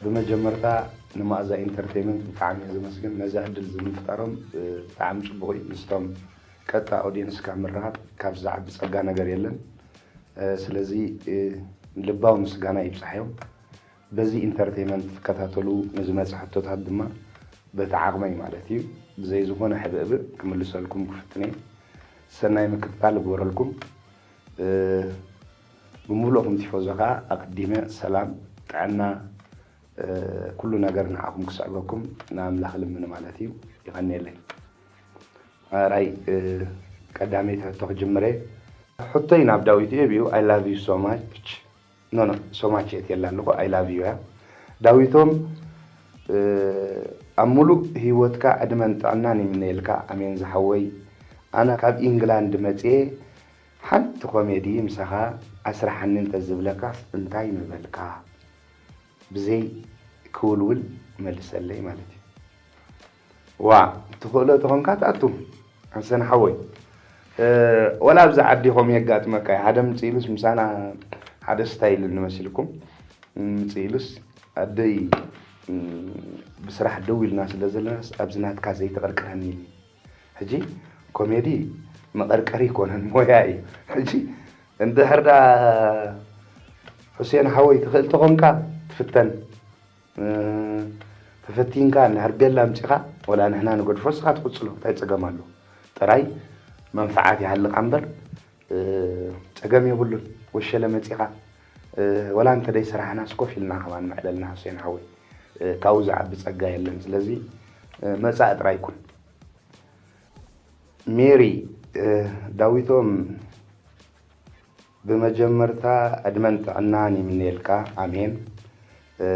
ብመጀመርታ ንማእዛ ኢንተርቴይመንት ብጣዕሚ እየ ዘመስግን። ነዚ ዕድል እዚ ምፍጣሮም፣ እ፣ ብጣዕሚ ጽቡቕ እዩ። ምስቶም ቀጥታ ኦድየንስካ ምርኻብ ካብ ዝዓቢ ጸጋ ነገር የለን። እ፣ ስለዚ፣ እ፣ ልባዊ ምስጋና ይብጻሕዮም። በዚ ኢንተርቴይመንት ትከታተሉ ንዝመጽእ ሕቶታት ድማ በቲ ዓቕመይ ማለት እዩ፣ ብዘይ ዝኾነ ሕብእብእ ክምልሰልኩም ክፍትን እየ። ሰናይ ምክትታል ይግበረልኩም። እ፣ ብምሉእኹም ቲፎዞ ከኣ ኣቕዲመ ሰላም፣ ጥዕና፣ እ፣ ኩሉ ነገር ንዓኹም ክስዕበኩም ንኣምላኽ ልምኒ ማለት እዩ። ይቐንየለይ። ራይ፣ እ፣ ቀዳመይቲ ሕቶ ክጅምር እየ። ሕቶይ ናብ ዳዊት እዩ ብዩ፣ I love you so much። ኖ፣ ኖ፣ so much የት የላ ኣለኹ፣ I love you እያ። ዳዊቶም፣ እ፣ ኣብ ሙሉእ ህይወትካ ዕድመን ጥዕናን ይምነየልካ። ኣሜን ዝሓወይ። ኣነ ካብ ኢንግላንድ መጽየ፣ ሓንቲ ኮሜዲ ምሳኻ ኣስራሓኒ እንተዝብለካስ እንታይ ምበልካ? ብዘይ ክውልውል መልሰለይ ማለት እዩ። ዋ፣ ትኽእሎ ተኾንካ ትኣቱ፣ ሓሰን ሓወይ። እ፣ ወላ ኣብዚ ዓዲ ኸም የጋጥመካ እዩ። ሓደ ምጽእ ኢሉስ ምሳና ሓደ ስታይል እንመስልኩም። ምጽእ ኢሉስ ኣደይ፣ እ፣ ብስራሕ ደው ኢልና ስለ ዘለናስ ኣብዚ ናትካ ዘይተቐርቅረኒ ኢሉኒ። ሕጂ ኮሜዲ መቐርቀሪ ይኮነን፣ ሞያ እዩ። ሕጂ እንድሕር ዳ፣ "ሑሴን ሓወይ፣ ትኽእል ተኾንካ ትፍተን፣ እ፣ ተፈቲንካ እንድሕር ቤላ ኣምጺኻ፣ ወላ ንሕና ንገድፎ፣ እስኻ ትቕጽሎ፣ እንታይ ጸገም ኣሎ? ጥራይ መንፍዓት ይሃልኻ እምበር፣ እ፣ ጸገም የብሉን። ወሸለ መጺኻ፣ እ፣ ወላ እንተ ደይ ስራሕናስ ኮፍ ኢልና ከማን ምዕለልና፣ ሑሴን ሓወይ፣ እ፣ ካብኡ ዝዓቢ ጸጋ የለን። ስለዚ፣ እ፣ መጻኢ ጥራይ ኩን።" ሜሪ፣ እ፣ ዳዊቶም፣ ብመጀመርታ ዕድመን ጥዕናን ይምነየልካ። ኣሜን። እ፣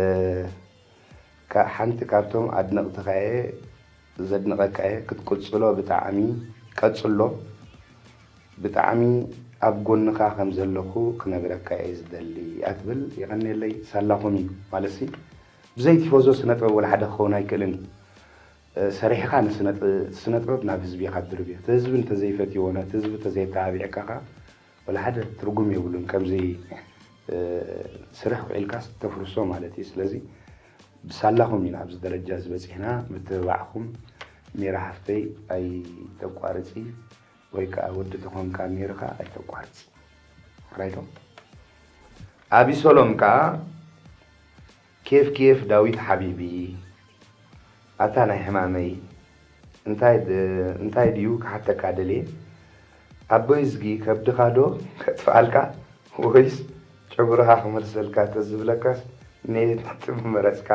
ካ-፣ ሓንቲ ካብቶም ኣድነቕትኻ እየ፣ ዘድንቐካ እየ። ክትቅጽሎ ብጣዕሚ ቀጽሎ። ብጣዕሚ ኣብ ጎንኻ ከም ዘለኹ ክነግረካ እየ ዝደሊ። ኣትብል፣ የቐንየለይ። ሳላኹም እዩ ማለትሲ፣ ብዘይ ቲፎዞ ስነ ጥበብ ወላ ሓደ ክኸውን ኣይክእልን እዩ። እ፣ ሰሪሕኻ ንስነ ጥ-፣ ስነ ጥበብ ናብ ህዝቢ ኢኻ ትድርብዮ። እቲ ህዝቢ እንተዘይፈትይዎ፣ ነቲ ህዝቢ እንተዘየተባቢዕካ ኸኣ፣ ወላ ሓደ ትርጉም የብሉን። ከምዚ፣ እ፣ ስርሕ ውዒልካስ ተፍርሶ ማለት እዩ። ስለዚ ብሳላኹም ኢና ኣብዚ ደረጃ እዚ በጺሕና። ምትብባዕኹም ሜራ ሓፍተይ ኣይተቋርጺ፣ ወይ ከኣ ወዲ ተኾንካ ሜርኻ ኣይተቋርጽ። ሕራይ ዶ? ኣቢሰሎም ከኣ፣ "ኬፍ ኬፍ ዳዊት ሓቢቢ፣ ኣታ ናይ ሕማመይ፣ እንታይ ድ-፣ እንታይ ድዩ ክሓተካ ደልየ? ኣቦይ እዝጊ ከብድኻ ዶ ከጥፍኣልካ ወይስ ጨጉርኻ ክመልሰልካ ተዝብለካስ ነየት ምመረጽካ?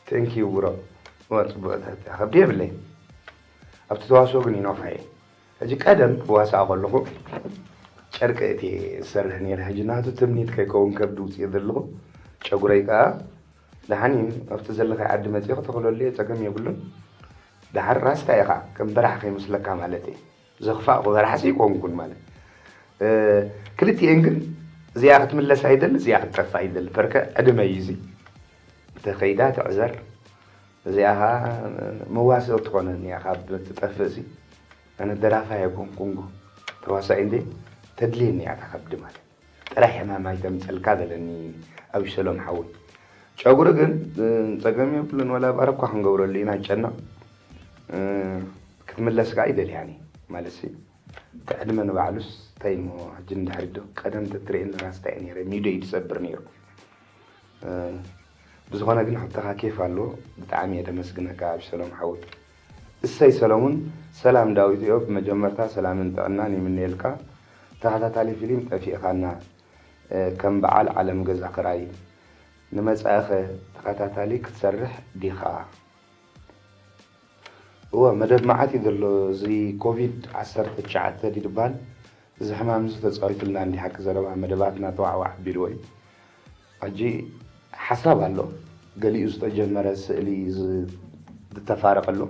Thank you bro." እወ፣ ጽቡቕ ትሕተ። ከብዲ የብለይ። ኣብቲ ተዋስኦ ግን ይነፍሖ እየ። ሕጂ ቀደም ክዋሳእ ከለኹ ጨርቂ እቲ ዝሰርሕ ነይረ። ሕጂ ናቱ ትምኒት ከይከውን ከብዲ ውፅእ ዘለኹ፣ ጨጉረይ ከኣ ደሓን እዩ። ኣብቲ ዘለኻይ ዓዲ መፂእ ክተኽለሉ እየ፣ ፀገም የብሉን። ደሓር ራስታ ኢኻ፣ ከም በራሕ ከይመስለካ ማለት እየ። ዘኽፋእኩ በራሕ ዘይኮንኩን ማለት። እ፣ ክልቲኤን ግን እዚኣ ክትምለስ ኣይደሊ፣ እዚኣ ክትጠፍእ ኣይደሊ። ፐርከ ዕድመ እዩ እዚ። ተኸይዳ ትዕዘር። እዚኣ ኸዓ መዋስኦ ትኾነኒ እያ ካብ ትጠፍእ ሲ። ኣነ ደራፋይ ኣይኮንኩን ጎ፣ ተዋሳኢ እንዴ፣ ተድልየኒ እያ እታ ከብዲ ማለት። ጥራይ ሕማም ኣይተምፀልካ በለኒ ኣቢሰሎም ሓወይ። ጨጉሪ ግን፣ እ፣ ፀገም የብሉን፣ ወላ ባረኳ ክንገብረሉ ኢና፣ ኣይጨነቕ። እ፣ ክትምለስ ከኣ ኣይደልያን እየ ማለት ሲ። እቲ ዕድመ ንባዕሉስ እንታይ እሞ ሕጂ እንድሕር ዶ ቀደም ተትርእየኒ ራስታ እየ ነይረ፣ ሚዶ እዩ ዝሰብር ነይሩ። እ፣ ብዝኾነ ግን ሕቶኻ ኬፍ ኣሎ፣ ብጣዕሚ እየ ደመስግነካ ኣቢሰሎም ሓወይ። እሰይ ሰለሙን፣ ሰላም ዳዊት እዮብ፣ ብመጀመርታ ሰላምን ጥዕናን ይምነየልካ። ተኸታታሊ ፊልም ጠፊእኻና፣ እ፣ ከም በዓል ዓለም ገዛ ክራይ። ንመጻኢኸ ተኸታታሊ ክትሰርሕ ዲኻ? እወ፣ መደብ መዓት እዩ ዘሎ። እዚ ኮቪድ ዓሰርተ ትሽዓተ ድዩ ዝበሃል? እዚ ሕማም እዚ ተጻዊቱልና እንዲ ሓቂ ዘረባ መደባትና ተዋዕዋዕ ኣቢልዎ እዩ። ሕጂ ሓሳብ ኣሎ። ገሊኡ ዝተጀመረ ስእሊ ዝ-፣ ዝተፋረቐ ኣሎ።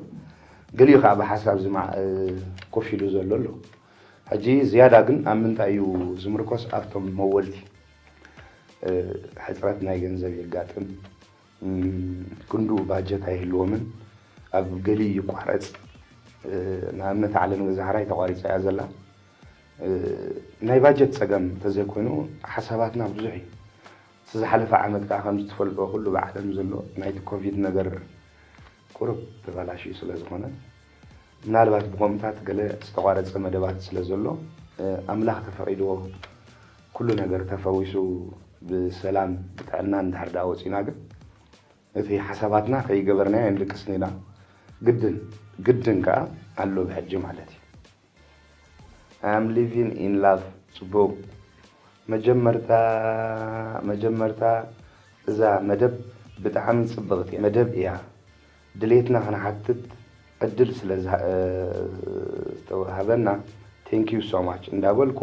ገሊኡ ከኣ ብሓሳብ ዝማ-፣ እ፣ ኮፍ ኢሉ ዘሎ ኣሎ። ሕጂ ዝያዳ ግን ኣብ ምንታይ እዩ ዝምርኮስ? ኣብቶም መወልቲ፣ እ፣ ሕጽረት ናይ ገንዘብ የጋጥም። እም፣ ክንድኡ ባጀት ኣይህልዎምን። ኣብ ገሊኡ ይቋረጽ። እ፣ ንኣብነት ዓለም ገዛ ሕራይ ተቋሪጻ እያ ዘላ። እ፣ ናይ ባጀት ጸገም እንተዘይኮይኑ ሓሳባትና ብዙሕ እዩ። እቲ ዝሓለፈ ዓመት ከዓ ከምዚ ትፈልጦ ኩሉ ብዓለም ዘሎ ናይቲ ኮቪድ ነገር ቁሩብ ተባላሽዩ ስለ ዝኾነ፣ ምናልባት ብኸምኡታት ገለ ዝተቋረጸ መደባት ስለ ዘሎ፣ ኣምላኽ ተፈቒድዎ ኩሉ ነገር ተፈዊሱ ብሰላም ብጥዕና እንድሕር ደኣ ወጺና ግን፣ እቲ ሓሳባትና ከይገበርናዮ ኣይንድቅስን ኢና። ግድን፣ ግድን ከኣ ኣሎ ብሕጂ ማለት እዩ። I am living in love። ጽቡቕ። መጀመርታ፣ መጀመርታ እዛ መደብ ብጣዕሚ ጽብቕቲ መደብ እያ። ድሌትና ክንሓትት ዕድል ስለ ዝሃ-፣ ዝተዋህበና thank you so much እንዳበልኩ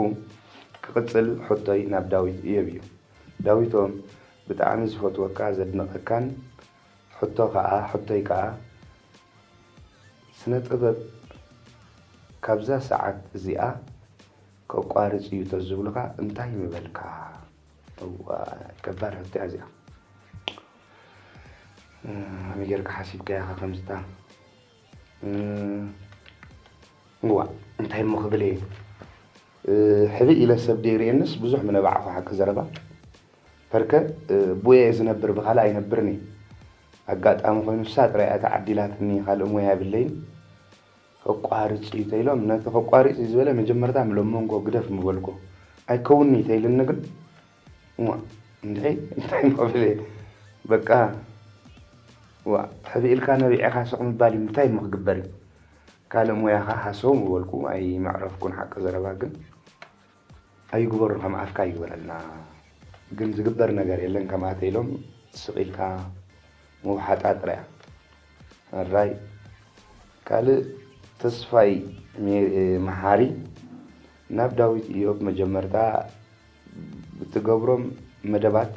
ክቕጽል ሕቶይ ናብ ዳዊት እዮብ እዩ። ዳዊቶም ብጣዕሚ ዝፈትወካ ዘድንቐካን ሕቶ ከኣ፣ ሕቶይ ከኣ ስነ ጥበብ ካብዛ ሰዓት እዚኣ ከቋርጽ እዩ ተዝብሉኻ እንታይ ምበልካ? እዋ፣ ከባድ ሕቶ እያ እዚኣ። ከመይ ጌርካ ሓሲብካያ ከ ከምዝታ? እዋ፣ እንታይ እሞ ክብል እየ? ሕብእ ኢለ ሰብ ደይርእየንስ ብዙሕ ምነባዕኹ ሓቂ ዘረባ። ፐርከ ብየ ዝነብር ብኻልእ ኣይነብርን እየ። ኣጋጣሚ ኮይኑ እሳ ጥራይ እያ ተዓዲላትኒ፣ ካልእ ሞያ የብለይን። ከቋርጽ እዩ ተኢሎም፣ ነቲ ከቋርጽ እዩ ዝበለ መጀመርታ ምለመንኮ ግደፍ ምበልኮ። ኣይከውንኒ ተኢልኒ ግን፣ እሞ እንድዒ እንታይ እሞ ብለ፣ በቃ፣ ዋ፣ ሕብእ ኢልካ ነቢዕኻ ስቕ ምባል እዩ፣ እንታይ እሞ ክግበር እዩ? ካልእ ሞያኻ ሃሰው ምበልኩ፣ ኣይመዕረፍኩን ሓቂ ዘረባ ግን። ኣይግበሩ ከም ኣፍካ ይግበረልና። ግን ዝግበር ነገር የለን፣ ከምኣ ተኢሎም ስቕ ኢልካ ምውሓጣ ጥራይ እያ። ሕራይ ካልእ ተስፋይ ሜ-፣ መሓሪ ናብ ዳዊት ኢዮብ መጀመርታ ብትገብሮም መደባት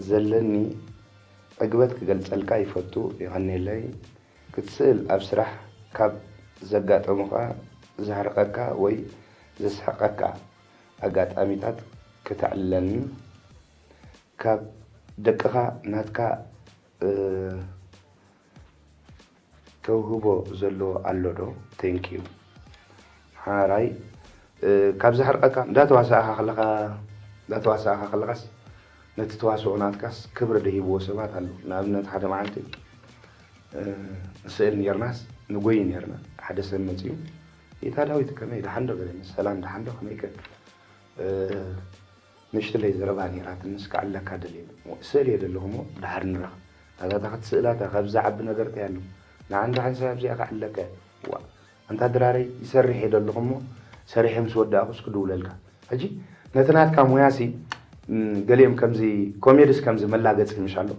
ዘለኒ ዕግበት ክገልጸልካ ይፈቱ። የቐንየለይ። ክትስእል ኣብ ስራሕ ካብ ዘጋጠሙኻ ዘሕርቐካ ወይ ዘስሕቐካ ኣጋጣሚታት ከተዕልለኒ ካብ ደቅኻ ናትካ፣ እ፣ ተውህቦ ዘሎ ኣሎ ዶ? Thank you። ሓራይ፣ እ፣ ካብ ዘሕርቐካ እንዳተዋሳእኻ ከለኻ፣ እንዳተዋሳእኻ ከለኻስ ነቲ ተዋስኦ ናትካስ ክብሪ ደሂብዎ ሰባት ኣለዉ። ንኣብነት ሓደ መዓልቲ፣ እ፣ ንስእል ኔርናስ ንጎይ ኔርና። ሓደ ሰብ መጺኡ፣ "ይታ ዳዊት ከመይ ደሓን ዶ?" በለኒ። "ሰላም ደሓን ዶ? ከመይከ?" እ፣ ንእሽትለይ ዘረባ ነይራትንስ ክዕልለካ ደልየ። ስእሊ እየ ዘለኹ እሞ ደሓር ንራኸብ። ኣታ እታ ክትስእላ እታ ካብዛ ዓቢ ነገር እንታይ ኣሎ? ንዓንዲ ሓንሳብ ኣብዚኣ ክዕልለካ እየ። ዋእ፣ ኣንታ ድራረይ ይሰርሕ እየ ዘለኹ እሞ ሰሪሐ ምስ ወዳእኹስ ክድውለልካ። ሕጂ ነቲ ናትካ ሞያሲ፣ እም፣ ገሊኦም ከምዚ ኮሜድስ ከምዚ መላገጺ ምሽ ኣሎ።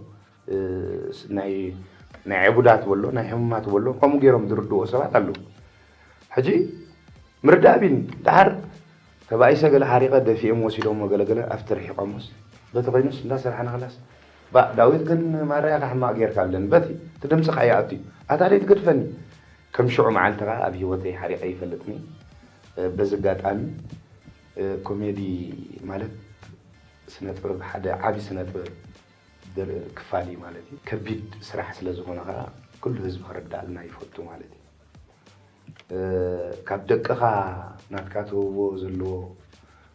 እ፣ ናይ፣ ናይ ዕቡዳት በሎ፣ ናይ ሕሙማት በሎ፣ ከምኡ ገይሮም ዝርድዎ ሰባት ኣለዉ። ሕጂ ምርዳእ ቢን ደሓር ተባኢሰ ገለ ሓሪቐ ደፊኦም ወሲዶሞ ገለገለ ኣብቲ ርሒቖሞስ በቲ ኮይኑስ እንዳሰርሐ ንኽላስ ባእ ዳዊት ግን ማርያኻ ሕማቕ ጌርካ ኣለኒ በቲ እቲ ድምፅኻ ይኣቱ እዩ ኣታ ደይ ትገድፈኒ ከም ሽዑ መዓልቲ ኸዓ ኣብ ህይወተይ ሓሪቐ ይፈልጥኒ በዚ ኣጋጣሚ ኮሜዲ ማለት ስነ ጥበብ ሓደ ዓቢ ስነ ጥበብ ክፋል እዩ ማለት እዩ ከቢድ ስራሕ ስለ ዝኾነ ኸዓ ኩሉ ህዝቢ ክርዳእልና ይፈቱ ማለት እዩ። ካብ ደቅኻ ናትካ ተውህቦ ዘለዎ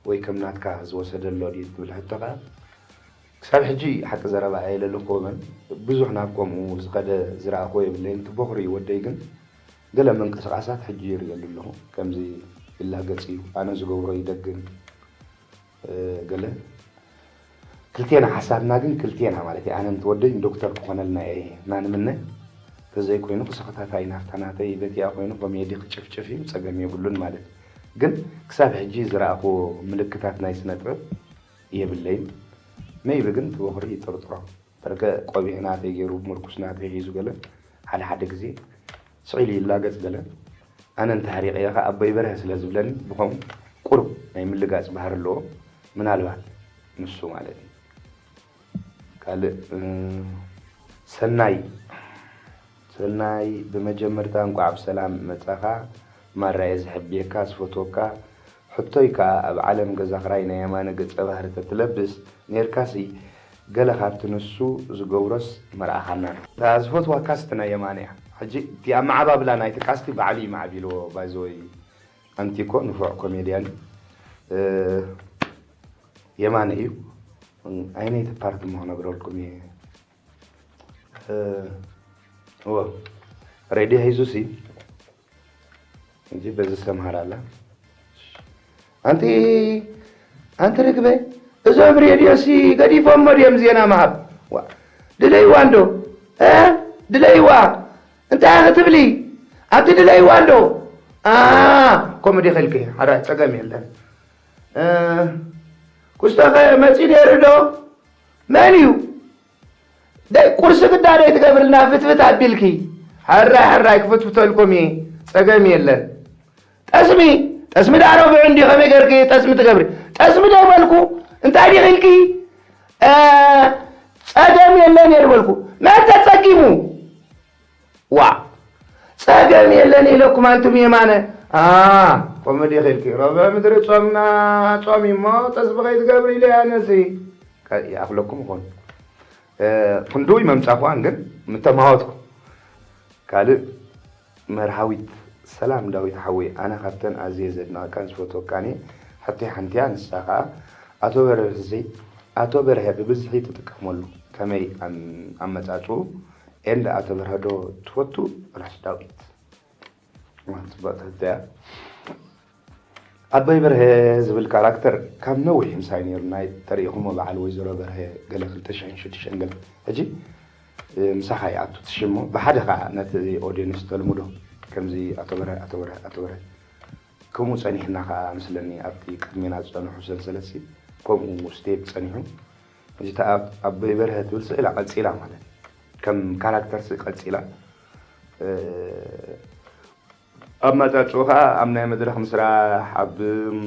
ወይ ከም ናትካ ዝወሰደ ኣሎ ድዩ ትብል ሕቶ ከኣ ክሳብ ሕጂ ሓቂ ዘረባ ኣየለለኽዎን ብዙሕ ናብ ከምኡ ዝኸደ ዝረኣኽዎ የብለይን እቲ ቦኽሪ ወደይ ግን ገለ ምንቅስቓሳት ሕጂ ይርእየሉ ኣለኹ ከምዚ ይላገጽ እዩ ኣነ ዝገብሮ ይደግም ገለ ክልቴና ሓሳብና ግን ክልቴና ማለት እዩ ኣነ ንትወደይ ንዶክተር ክኾነልና እየ እና ንምነ ተዘይኮይኑ ክሰኽታታይ ናፍታ ናተይ በቲኣ ኮይኑ ኮሜዲ ክጭፍጭፍ እዩ ፀገም የብሉን ማለት ግን ክሳብ ሕጂ ዝረኣኽዎ ምልክታት ናይ ስነ ጥበብ የብለይን maybe ግን ትበኽሪ ይጥርጥሮ በርከ ቆቢዕ ናተይ ገይሩ ምርኩስ ናተይ ሒዙ ገለ ሓደ ሓደ ግዜ ስቕ ኢሉ ይላገፅ ገለ ኣነ እንተሕሪቐዮ ኸዓ ኣቦይ በርሀ ስለ ዝብለኒ ብኸምኡ ቁሩብ ናይ ምልጋፅ ባህሪ ኣለዎ ምናልባት ንሱ ማለት እዩ ካልእ ሰናይ ሰናይ ብመጀመርታ እንቋዕ ብሰላም መጻኻ ማራ እየ ዝሕብየካ ዝፈትወካ ሕቶይ ከኣ ኣብ ዓለም ገዛ ክራይ ናይ የማነ ገጸ ባህሪ ተትለብስ ኔርካሲ ገለ ካብቲ ንሱ ዝገብሮስ መርኣኻና እታ ዝፈትዋካስ እቲ ናይ የማነ እያ ሕጂ እቲ ኣመዓባብላ ናይቲ ካስቲ ባዕሉ እዩ ማዕቢልዎ ባይዘወይ ኣንቲ እኮ ንፉዕ ኮሜድያን የማነ እዩ ኣይነይቲ ፓርት እሞ ክነግረልኩም እየ። እ፣ እዎ፣ ሬድዮ ሒዙ ሲ፣ እንጂ በዚ ሰምሃር ኣላ። ኣንቲ፣ ኣንቲ ርግበ፣ እዞም ሬድዮ ሲ ገዲፎሞ ድዮም ዜና ምሃብ? ዋ፣ ድለይዋ እንዶ፣ እ? ድለይዋ፣ እንታይ ክትብሊ? ኣንቲ ድለይዋ እንዶ? ኣ፣ ከምኡ ዲኺ ኢልኪ፣ ሓራይ ጸገም የለን። እ፣ ኩስቶኸ መጺ ነይሩ ዶ? መን እዩ? ደይ ቁርሲ ግዳ ደይ ትገብርልና ፍትፍት ኣቢልኪ። ሕራይ ሕራይ ክፍትፍተልኩም እየ። ጸገም የለን። ጠስሚ፣ ጠስሚ ደኣ ረብዑ እንዲ ከመይ ገርኪ ጠስሚ ትገብሪ? ጠስሚ ደይ በልኩ። እንታይ ዲኺ ኢልኪ? እ፣ ጸገም የለን እየ ዝበልኩ። መን ተጸጊሙ? ዋ፣ ጸገም የለን ኢለኩም ኣንቱም የማነ። ኣ፣ ኮመዲ ኺልኪ። ረብዕ ምድሪ ጾምና ጾም እሞ ጠስቢ ከይትገብሪ ኢለ እያ ነሲ። ከ-፣ ይኣኽለኩም ይኾን። እ፣ ክንድውይ መምጻእኳን ግን ምተማወትኩ። ካልእ መርሃዊት፣ ሰላም ዳዊት ሓወይ፣ ኣነ ካብተን ኣዝየ ዘድንቐካን ዝፈትወካን እየ። ሕቶይ ሓንቲያ፣ ንሳ ኸኣ ኣቶ በርሀ፣ ኣቶ በርሀ ብብዝሒ ትጥቀመሉ፣ ከመይ ኣም-፣ ኣመጻጽኡ? ኤንድ ኣቶ በርሀ ዶ ትፈቱ ወላስ ዳዊት? እዋ፣ ጽብቕቲ ሕቶ እያ። ኣቦይ በርሀ ዝብል ካራክተር ካብ ነዊሕ ምሳይ ነይሩ፣ ናይ ተሪኢኹሞ በዓል ወይዘሮ በርሀ ገለ ክልተ ሽሕን ሽዱሽተን ገለ። ሕጂ፣ እ፣ ምሳኻ ይኣቱ እቲ ሽም እሞ፣ ብሓደ ኸኣ ነቲ ኦድየንስ ተልምዶ፣ ከምዚ ኣቶ በርሀ፣ ኣቶ በርሀ፣ ኣቶ በርሀ፣ ከምኡ ጸኒሕና ኸኣ መስለኒ፣ ኣብቲ ቅድሜና ዝጸንሑ ሰንሰለትሲ ከምኡ ስቴፕ ጸኒሑ። ሕጂ እታ ኣብ-፣ ኣቦይ በርሀ ትብል ስእላ ቀጺላ ማለት እዩ። ከም ካራክተርሲ ቀጺላ። እ፣ ኣመጻጽኡ ኸኣ ኣብ ናይ መድረኽ ምስራሕ፣ ኣብ፣ ም፣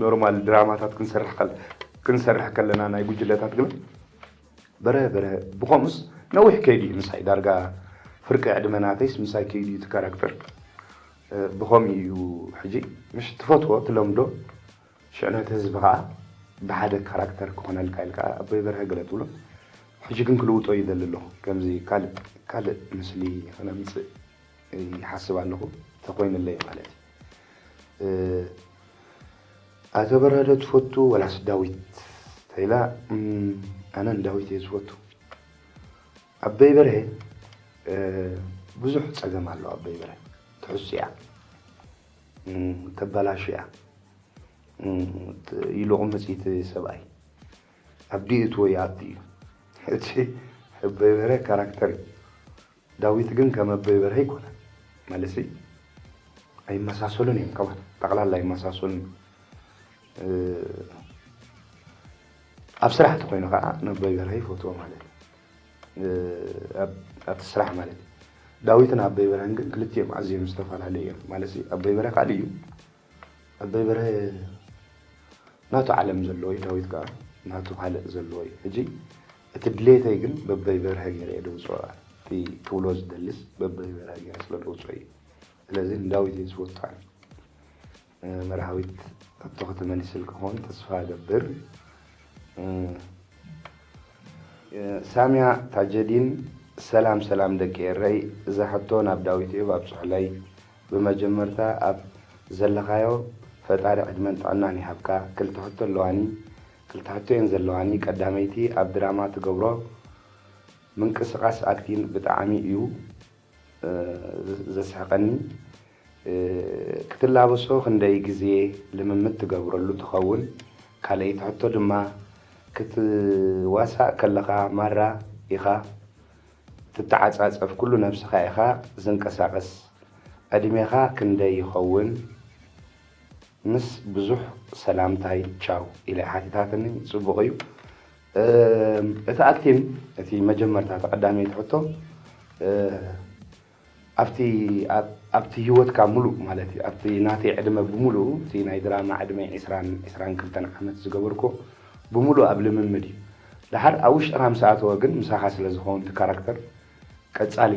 ኖርማል ድራማታት ክንሰርሕ ከል-፣ ክንሰርሕ ከለና ናይ ጉጅለታት ግን በረ፣ በረ፣ ብኸምኡስ ነዊሕ ከይዱ እዩ ምሳይ፣ ዳርጋ ፍርቂ ዕድመ ናተይስ ምሳይ ከይዱ እዩ እቲ ካራክተር። እ፣ ብኸምኡ እዩ ሕጂ ምሽ ትፈትዎ፣ ትለምዶ፣ ሽዕነት ህዝቢ ኸኣ ብሓደ ካራክተር ክኾነልካ ኢልካ ኣቦይ በርሀ ገለ ትብሎ። ሕጂ ግን ክልውጦ ይደሊ ኣለኹ። ከምዚ ካልእ፣ ካልእ ምስሊ ክነምጽእ ይሓስብ ኣለኹ። ተኾይኑለይ ማለት እዩ። እ፣ ኣቶ በርሀ ዶ ትፈቱ ወላስ ዳዊት? ተይላ፣ እም፣ ኣነ ንዳዊት እየ ዝፈቱ። ኣቦይ በርሀ፣ እ፣ ብዙሕ ጸገም ኣለዎ ኣቦይ በርሀ። ትሕሱ እያ። እም፣ ተበላሹ እያ። እም፣ ት-፣ ይልቑ መጽኢት ሰብኣይ። ኣብ ዲኡ እትዎ ይኣቱ እዩ። እቲ ኣቦይ በርሀ ካራክተር እዩ። ዳዊት ግን ከም ኣቦይ በርሀ ኣይኮነን። ማለትሲ ኣይመሳሰሉን እዮም፣ ከማን ጠቕላላ ኣይመሳሰሉን እዮም። እ፣ ኣብ ስራሕ ተኾይኑ ኸዓ ንኣቦይ በርሀ ይፈትዎ ማለት እዩ። እ፣ ኣብ-፣ ኣብቲ ስራሕ ማለት እዩ። ዳዊትን ኣቦይ በርሀን ግን ክልቲኦም ኣዝዮም ዝተፈላለዩ እዮም። ማለትሲ ኣቦይ በርሀ ካልእ እዩ። ኣቦይ በርሀ ናቱ ዓለም ዘለዎ እዩ፣ ዳዊት ከኣ ናቱ ካልእ ዘለዎ እዩ። ሕጂ እቲ ድሌተይ ግን በቦይ በርሀ ገይረ እየ ደውፅኦ። እቲ ክብሎ ዝደልስ በቦይ በርሀ ገይረ ስለ ደውፅኦ እዩ። ስለዚ ንዳዊት እየ ዝፈቱ ኣነ። እ፣ መርሃዊት ሕቶ ክትመልስል ክኾን ተስፋ እገብር። እ፣ ሳምያ ታጀዲን፣ ሰላም ሰላም ደቂ ኤረይ፣ እዛ ሕቶ ናብ ዳዊት እዮብ ኣብጽሑለይ። ብመጀመርታ ኣብ ዘለኻዮ ፈጣሪ ዕድመን ጥዕናን ይሃብካ። ክልተ ሕቶ ኣለዋኒ፣ ክልተ ሕቶ እየን ዘለዋኒ። ቀዳመይቲ ኣብ ድራማ ትገብሮ ምንቅስቓስ ኣክቲን ብጣዕሚ እዩ እ፣ ዘስሕቐኒ፣ እ፣ ክትላበሶ ክንደይ ግዜ ልምምድ ትገብረሉ ትኸውን? ካልኣይቲ ሕቶ ድማ፣ ክትዋሳእ ከለኻ ማራ ኢኻ ትተዓጻጸፍ፣ ኩሉ ነብስኻ ኢኻ ዝንቀሳቐስ። ዕድሜኻ ክንደይ ይኸውን? ምስ ብዙሕ ሰላምታይ ቻው ኢለ ሓቲታትኒ። ጽቡቕ እዩ። እም፣ እቲ ኣክቲን፣ እቲ መጀመርታ፣ እቲ ቀዳመይቲ ሕቶ፣ እ፣ ኣብቲ፣ ኣብ-፣ ኣብቲ ህይወትካ ሙሉእ ማለት እዩ፣ ኣብቲ ናተይ ዕድመ ብምሉኡ፣ እቲ ናይ ድራማ ዕድመ ዒስራን፣ ዒስራን ክልተን ዓመት ዝገበርኩ ብምሉእ ኣብ ልምምድ እዩ። ደሓር ኣብ ውሽጥኻ ምስ ኣተወ ግን ምሳኻ ስለ ዝኸውን እቲ ካራክተር፣ ቀጻሊ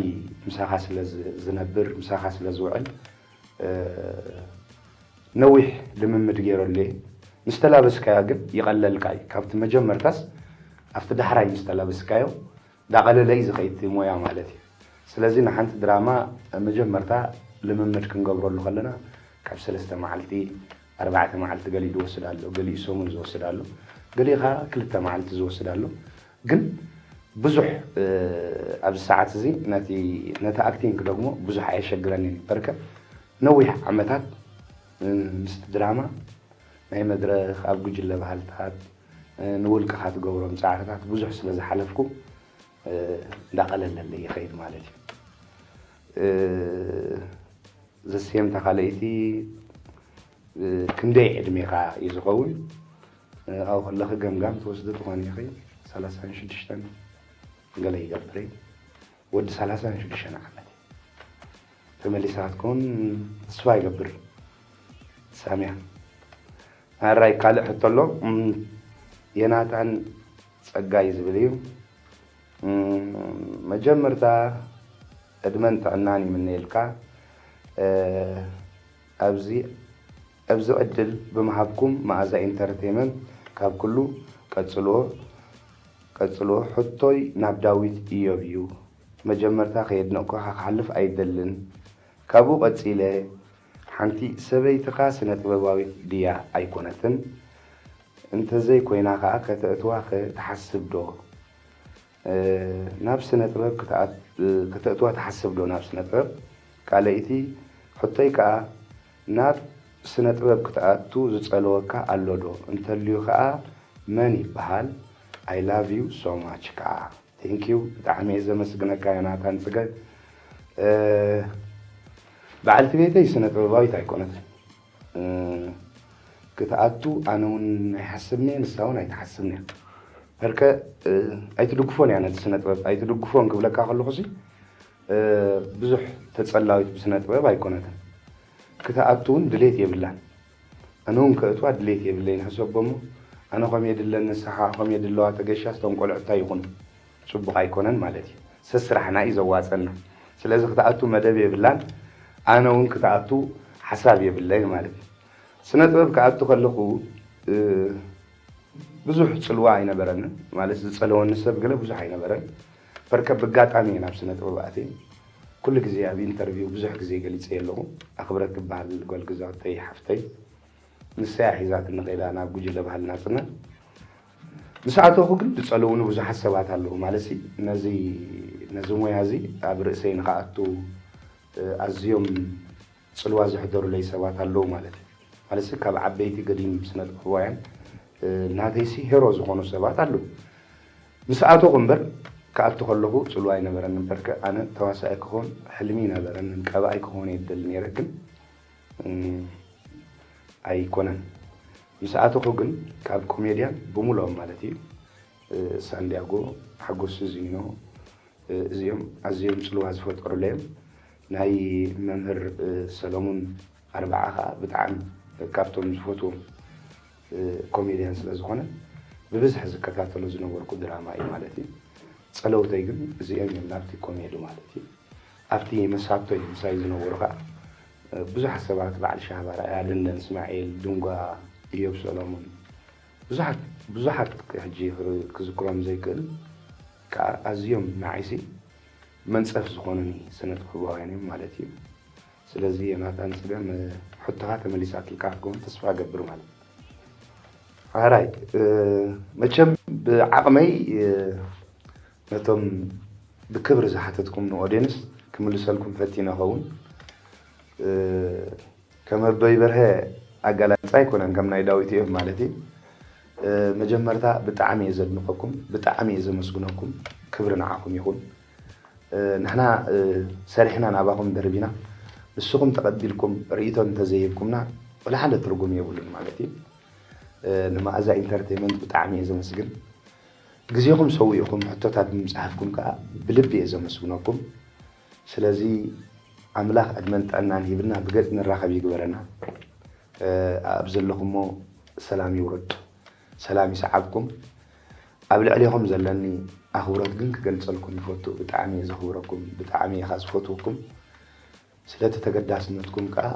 ምሳኻ ስለ ዝ-፣ ዝነብር፣ ምሳኻ ስለ ዝውዕል፣ እ፣ ነዊሕ ልምምድ ገይረሉ እየ። ምስ ተላበስካዮ ግን ይቐለልካ እዩ። ካብቲ መጀመርታስ ኣብቲ ዳሕራይ ምስ ተላበስካዮ፣ ዳቐለለ እዩ ዝኸይድ እቲ ሞያ ማለት እዩ። ስለዚ ንሓንቲ ድራማ መጀመርታ ልምምድ ክንገብረሉ ከለና፣ ካብ ሰለስተ መዓልቲ፣ ኣርባዕተ መዓልቲ ገሊኡ ዝወስድ ኣሎ፣ ገሊኡ ሰሙን ዝወስድ ኣሎ፣ ገሊኡ ከዓ ክልተ መዓልቲ ዝወስድ ኣሎ። ግን ብዙሕ ኣብዚ ሰዓት እዚ ነቲ ኣክቲንግ ደግሞ ብዙሕ ኣየሸግረንን እዩ። በርከ ነዊሕ ዓመታት ምስቲ ድራማ ናይ መድረኽ ኣብ ጉጅለ ባህልታት ንውልቅኻ ትገብሮም ፃዕርታት ብዙሕ ስለ ዝሓለፍኩ እንዳቐለለለ ይኸይድ ማለት እዩ። ዘስየምታ ካልኣይቲ ክንደይ ዕድሜኻ እዩ ዝኸውን? ኣብኡ ከለኺ ገምጋም ትወስዲ ትኾኒ ኢኺ። ሰላሳን ሽዱሽተን ገለ ይገብር እዩ። ወዲ ሰላሳን ሽዱሽተን ዓመት ተመሊሳ ክትከውን ተስፋ ይገብር። ሳሚያ ኣራይ ካልእ ሕቶ ኣሎ። የናታን ጸጋይ ዝብል እዩ። መጀመርታ ዕድመን ጥዕናን ይምነየልካ። ኣብዚ ኣብዚ ዕድል ብምሃብኩም መኣዛ ኢንተርቴመንት ካብ ኩሉ ቀጽልዎ ቀጽልዎ። ሕቶይ ናብ ዳዊት ኢዮብ እዩ። መጀመርታ ከየድነቕኩኻ ክሓልፍ ኣይደልን። ካብኡ ቀጺለ ሓንቲ ሰበይትኻ ስነ ጥበባዊት ድያ ኣይኮነትን? እንተዘይ ኮይና ከኣ ከተእትዋ ከ ትሓስብ ዶ? ናብ ስነ ጥበብ ከተእትዋ ትሓስብ ዶ ናብ ስነ ጥበብ? ካልኣይቲ ሕቶይ ከኣ ናብ ስነ ጥበብ ክትኣቱ ዝጸለወካ ኣሎ ዶ? እንተልዩ ከኣ መን ይበሃል? I love you so much ከኣ። Thank you ብጣዕሚ እየ ዘመስግነካ ዮናታን ጽገ። በዓልቲ ቤተይ ስነ ጥበባዊት ኣይኮነትን ክትኣቱ ኣነ እውን ኣይሓስብን እየ፣ ንሳ እውን ኣይትሓስብን እያ። በርከ ኣይትድግፎን እያ ነቲ ስነ ጥበብ። ኣይትድግፎን ክብለካ ከለኹ ሲ ብዙሕ ተጸላዊት ብስነ ጥበብ ኣይኮነትን። ክትኣቱ እውን ድሌት የብላን። ኣነ እውን ከእትዋ ድሌት የብለይን። ሕሰቦ እሞ ኣነ ከም የድለን ንስኻ ከም የድለዋ ተገሻስ እቶም ቆልዑ እንታይ ይኹኑ? ጽቡቕ ኣይኮነን ማለት እዩ። ሰስራሕና እዩ ዘዋጸና። ስለዚ ክትኣቱ መደብ የብላን። ኣነ እውን ክትኣቱ ሓሳብ የብለይን ማለት እዩ። ስነ ጥበብ ክኣቱ ከለኹ ብዙሕ ጽልዋ ኣይነበረንን። ማለት ዝጸለወኒ ሰብ ገለ ብዙሕ ኣይነበረን። በርከ ብጋጣሚ እየ ናብ ስነ ጥበብ ኣትየ። ኩሉ ግዜ ኣብ ኢንተርቪው ብዙሕ ግዜ ገሊጸ ኣለኹ። ኣኽብረት ትበሃል ጓል ገዛውተይ ሓፍተይ ንሳ እያ ሒዛትኒ ከይዳ ናብ ጉጅለ ባህሊ ናጽነት። ምስ ኣተኹ ግን ዝጸለውኒ ብዙሓት ሰባት ኣለዉ። ማለት ነዚ ነዚ ሞያ እዚ ኣብ ርእሰይ ንኽኣቱ ኣዝዮም ጽልዋ ዘሕደሩለይ ሰባት ኣለዉ ማለት እዩ። ማለት ካብ ዓበይቲ ገዲም ስነ ጥበባውያን ናተይሲ ሄሮ ዝኾኑ ሰባት ኣለዉ። ምስ ኣተኹ እምበር ክኣቱ ከለኹ ጽልዋ ኣይነበረን። እምበርከ ኣነ ተዋሳኢ ክኾን ሕልሚ ኣይነበረንን። ቀባኣይ ክኾን እየ ዝደሊ ነይረ ግን ኣይኮነን። ምስ ኣተኹ ግን ካብ ኮሜድያን ብምልኦም ማለት እዩ ሳንዲያጎ፣ ሓጎስ፣ ዚኒኖ እዚኦም ኣዝዮም ጽልዋ ዝፈጠሩለይ እዮም። ናይ መምህር ሰለሙን ኣርብዓ ከኣ ብጣዕሚ ካብቶም ዝፈትዎም ኮሜድያን ስለ ዝኾነ ብብዝሒ ዝከታተሎ ዝነበርኩ ድራማ እዩ ማለት እዩ። ጸለውተይ ግን እዚኦም እዮም ናብቲ ኮሜዲ ማለት እዩ። ኣብቲ መሳቶይ ምሳይ ዝነበሩ ከኣ ብዙሓት ሰባት በዓል ሻህባ ራእያ፣ ደንደን እስማኤል፣ ድንጓ፣ እዮብ ሰሎሞን ብዙሓት ብዙሓት ሕጂ ክዝክሮም ዘይክእል ከኣ ኣዝዮም ንዓይሲ መንጸፍ ዝኾኑኒ ስነ ጥበባውያን እዮም ማለት እዩ። ስለዚ ዮናታን ጽገም ሕቶኻ ተመሊሳትልካ ክትከውን ተስፋ እገብር ማለት እዩ። ኣራይ መቸም ብዓቕመይ ነቶም ብክብሪ ዝሓተትኩም ንኦድየንስ ክምልሰልኩም ፈቲነ ኸውን። ከም ኣቦይ በርሀ ኣጋላልጻ ኣይኮነን ከም ናይ ዳዊት እዮም ማለት እዩ። መጀመርታ ብጣዕሚ እየ ዘድንቀኩም፣ ብጣዕሚ እየ ዘመስግነኩም። ክብሪ ንዓኹም ይኹን። ንሕና ሰሪሕና ናባኹም ደርቢና ንስኹም ተቐቢልኩም ርእይቶ እንተዘይህብኩምና ወላ ሓደ ትርጉም የብሉን ማለት እዩ። ንመኣዛ ኢንተርቴይመንት ብጣዕሚ እየ ዘመስግን። ግዜኹም ሰዊእኹም ሕቶታት ብምጽሓፍኩም ከኣ ብልቢ እየ ዘመስግነኩም። ስለዚ ኣምላኽ ዕድመን ጥዕናን ሂብና ብገጽ ንራኸብ ይግበረና። ኣብ ዘለኹሞ ሰላም ይውረድ፣ ሰላም ይስዓብኩም። ኣብ ልዕሌኹም ዘለኒ ኣኽብሮት ግን ክገልጸልኩም ይፈቱ። ብጣዕሚ እየ ዘኽብረኩም፣ ብጣዕሚ እየ ከኣ ዝፈትወኩም። ስለቲ ተገዳስነትኩም ከኣ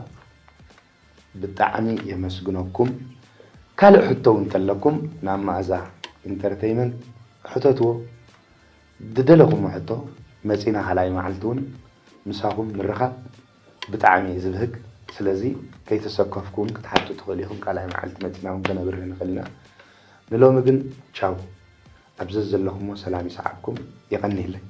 ብጣዕሚ የመስግነኩም። ካልእ ሕቶ እውን እንተለኩም ናብ መኣዛ ኢንተርተይመንት ሕተትዎ። ዝደለኹሞ ሕቶ መጺና ካልኣይ መዓልቲ እውን ምሳኹም ምርኻብ ብጣዕሚ እዩ ዝብህግ። ስለዚ ከይተሰከፍኩ እውን ክትሓቱ ትኽእሉ ኢኹም። ካልኣይ መዓልቲ መፂና እውን ከነብርህ ንኽእል ኢና። ንሎሚ ግን ቻው። ኣብ ዘዘለኹሞ ሰላም ይስዓብኩም። የቐንየለይ።